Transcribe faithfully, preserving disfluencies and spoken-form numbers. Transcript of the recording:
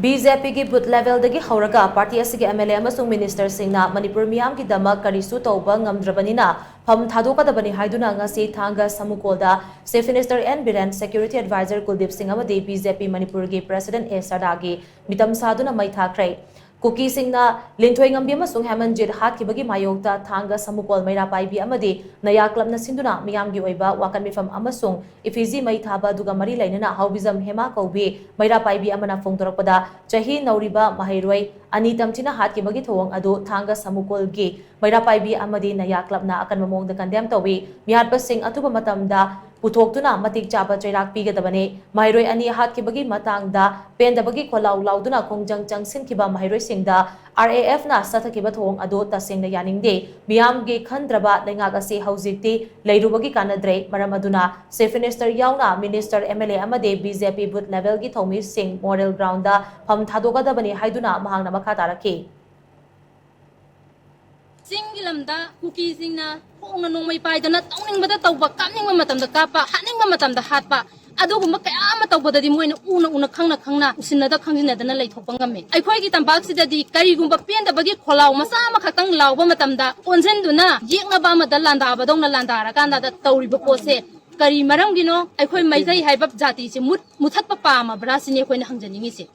B J ꯄꯤꯒꯤ booth ꯂꯦꯚꯦꯜꯗꯒꯤ ꯍꯧꯔꯒ party ꯑꯁꯤꯒꯤ ꯑꯦꯝ ꯑꯦꯜ ꯑꯦ ꯑꯃꯁꯨꯡ ꯃꯤꯅꯤꯁꯇꯔꯁꯤꯡꯅ ꯃꯅꯤꯄꯨꯔ ꯃꯤꯌꯥꯝꯒꯤꯗꯃꯛ ꯀꯔꯤꯁꯨ ꯇꯧꯕ ꯉꯝꯗ꯭ꯔꯕꯅꯤꯅ ꯐꯝ ꯊꯥꯗꯣꯛꯀꯗꯕꯅꯤ ꯍꯥꯏꯗꯨꯅ ꯉꯁꯤ ꯊꯥꯡꯒ ꯁꯃꯨꯀꯣꯜꯗ chief minister N Biren, security adviser Kuldip Singh ꯑꯃꯗꯤ ꯕꯤ ꯖꯦ ꯄꯤ ꯃꯅꯤꯄꯨꯔꯒꯤ ꯄ꯭ꯔꯦꯁꯤꯗꯦꯟꯠ ꯑꯦ ꯁꯔꯗꯥꯒꯤ ꯃꯤꯇꯝ ꯁꯥꯗꯨꯅ ꯃꯩ ꯊꯥꯈ꯭ꯔꯦ꯫ ꯀꯨꯀꯤꯁꯤꯡꯅ ꯂꯤꯟꯊꯣꯏꯉꯝꯕꯤ ꯑꯃꯁꯨꯡ ꯍꯦꯃꯟꯖꯤꯠ ꯍꯥꯠꯈꯤꯕꯒꯤ ꯃꯥꯌꯣꯛꯇ ꯊꯥꯡꯒ ꯁꯃꯨꯀꯣꯜ ꯃꯩꯔꯥ ꯄꯥꯏꯕꯤ ꯑꯃꯗꯤ ꯅꯌꯥ ꯀ꯭ꯂꯕꯅ ꯁꯤꯟꯗꯨꯅ ꯃꯤꯌꯥꯝꯒꯤ ꯑꯣꯏꯕ ꯋꯥꯀꯠ ꯃꯤꯐꯝ ꯑꯃꯁꯨꯡ ꯏꯐꯤꯖꯤ ꯃꯩ ꯊꯥꯕ ꯑꯗꯨꯒ ꯃꯔꯤ ꯂꯩꯅꯅ ꯍꯥꯎꯕꯤꯖꯝ ꯍꯦꯃꯥ ꯀꯧꯕꯤ ꯃꯩꯔꯥ ꯄꯥꯏꯕꯤ ꯑꯃꯅ ꯐꯣꯡꯗꯣꯔꯛꯄꯗ, ꯆꯍꯤ ꯅꯧꯔꯤꯕ ꯃꯍꯩꯔꯣꯏ ꯑꯅꯤ ꯇꯝꯊꯤꯅ ꯍꯥꯠꯈꯤꯕꯒꯤ ꯊꯧꯑꯣꯡ ꯑꯗꯨ ꯊꯥꯡꯒ ꯁꯃꯨꯀꯣꯜꯒꯤ ꯃꯩꯔꯥ ꯄꯥꯏꯕꯤ ꯑꯃꯗꯤ ꯅꯌꯥ ꯀ꯭ꯂꯕꯅ ꯑꯀꯟꯕ ꯃꯑꯣꯡꯗ ꯀꯟꯗꯦꯝ ꯇꯧꯏ꯫ ꯃꯤꯍꯥꯠꯄꯁꯤꯡ ꯑꯊꯨꯕ ꯃꯇꯝꯗ ꯄꯨꯊꯣꯛꯇꯨꯅ ꯃꯇꯤꯛ ꯆꯥꯕ ꯆꯩꯔꯥꯛ ꯄꯤꯒꯗꯕꯅꯤ꯫ ꯃꯍꯩꯔꯣꯏ ꯑꯅꯤ ꯍꯥꯠꯈꯤꯕꯒꯤ ꯃꯇꯥꯡꯗ ꯄꯦꯟꯗꯕꯒꯤ ꯈꯣꯜꯂꯥꯎ ꯂꯥꯎꯗꯨꯅ ꯈꯣꯡꯖꯪ ꯆꯪꯁꯤꯟꯈꯤꯕ ꯃꯍꯩꯔꯣꯏꯁꯤꯡꯗ ꯑꯥꯔ ꯑꯦ ꯑꯦꯐꯅ ꯆꯠꯊꯈꯤꯕ ꯊꯧꯑꯣꯡ ꯑꯗꯨ ꯇꯁꯦꯡꯅ ꯌꯥꯅꯤꯡꯗꯦ꯫ ꯃꯤꯌꯥꯝꯒꯤ ꯈꯟꯗ꯭ꯔꯕ ꯂꯩꯉꯥꯛ ꯑꯁꯤ ꯍꯧꯖꯤꯛꯇꯤ ꯂꯩꯔꯨꯕꯒꯤ ꯀꯥꯟꯅꯗ꯭ꯔꯦ꯫ ꯃꯔꯝ ꯑꯗꯨꯅ ꯆꯤꯐ ꯃꯤꯅꯤꯁꯇꯔ ꯌꯥꯎꯅ ꯃꯤꯅꯤꯁꯇꯔ, ꯑꯦꯝ ꯑꯦꯜ ꯑꯦ ꯑꯃꯗꯤ ꯕꯤ ꯖꯦ ꯄꯤ ꯕꯨꯊ ꯂꯦꯚꯦꯜꯒꯤ ꯊꯧꯃꯤꯁꯤꯡ ꯃꯣꯗꯦꯜ ꯒ꯭ꯔꯥꯎꯟꯗ ꯐꯝ ꯊꯥꯗꯣꯛꯀꯗꯕꯅꯤ ꯍꯥꯏꯗꯨꯅ ꯃꯍꯥꯛꯅ ꯃꯈꯥ ꯇꯥꯔꯛꯈꯤ꯫ ꯆꯤꯡꯒꯤ ꯂꯝꯗ ꯀꯨꯀꯤꯁꯤꯡꯅ ꯈꯣꯡꯅ ꯅꯣꯡꯃꯩ ꯄꯥꯏꯗꯅ ꯇꯧꯅꯤꯡꯕꯗ ꯇꯧꯕ, ꯀꯥꯞꯅꯤꯡꯕ ꯃꯇꯝꯗ ꯀꯥꯞꯄ, ꯍꯥꯠꯅꯤꯡꯕ ꯃꯇꯝꯗ ꯍꯥꯠꯄ, ꯑꯗꯨꯒꯨꯝꯕ ꯀꯌꯥ ꯑꯃ ꯇꯧꯕꯗꯗꯤ ꯃꯣꯏꯅ ꯎꯅ ꯎꯅ, ꯈꯪꯅ ꯈꯪꯅ, ꯎꯁꯤꯟꯅꯗ ꯈꯪꯖꯤꯟꯅꯗꯅ ꯂꯩꯊꯣꯛꯄ ꯉꯝꯃꯤ꯫ ꯑꯩꯈꯣꯏꯒꯤ ꯇꯝꯄꯥꯛꯁꯤꯗꯗꯤ ꯀꯔꯤꯒꯨꯝꯕ ꯄꯦꯟꯗꯕꯒꯤ ꯈꯣꯜꯂꯥꯎ ꯃꯆꯥ ꯑꯃꯈꯛꯇꯪ ꯂꯥꯎꯕ ꯃꯇꯝꯗ ꯑꯣꯟꯁꯤꯟꯗꯨꯅ ꯌꯦꯛꯅꯕ ꯑꯃꯗ ꯂꯥꯟꯗꯥꯕꯗꯧꯅ ꯂꯥꯟꯗꯥꯔꯀꯥꯟꯗ ꯇꯧꯔꯤꯕ ꯄꯣꯠꯁꯦ ꯀꯔꯤ ꯃꯔꯝꯒꯤꯅꯣ? ꯑꯩꯈꯣꯏ ꯃꯩꯇꯩ ꯍꯥꯏꯕ ꯖꯥꯇꯤꯁꯦ ꯃꯨꯠ-, ꯃꯨꯊꯠꯄ ꯄꯥꯝꯃꯕ꯭ꯔꯥ ꯁꯤꯅꯤ ꯑꯩꯈꯣꯏꯅ ꯍꯪꯖꯅꯤꯡꯉꯤꯁꯦ꯫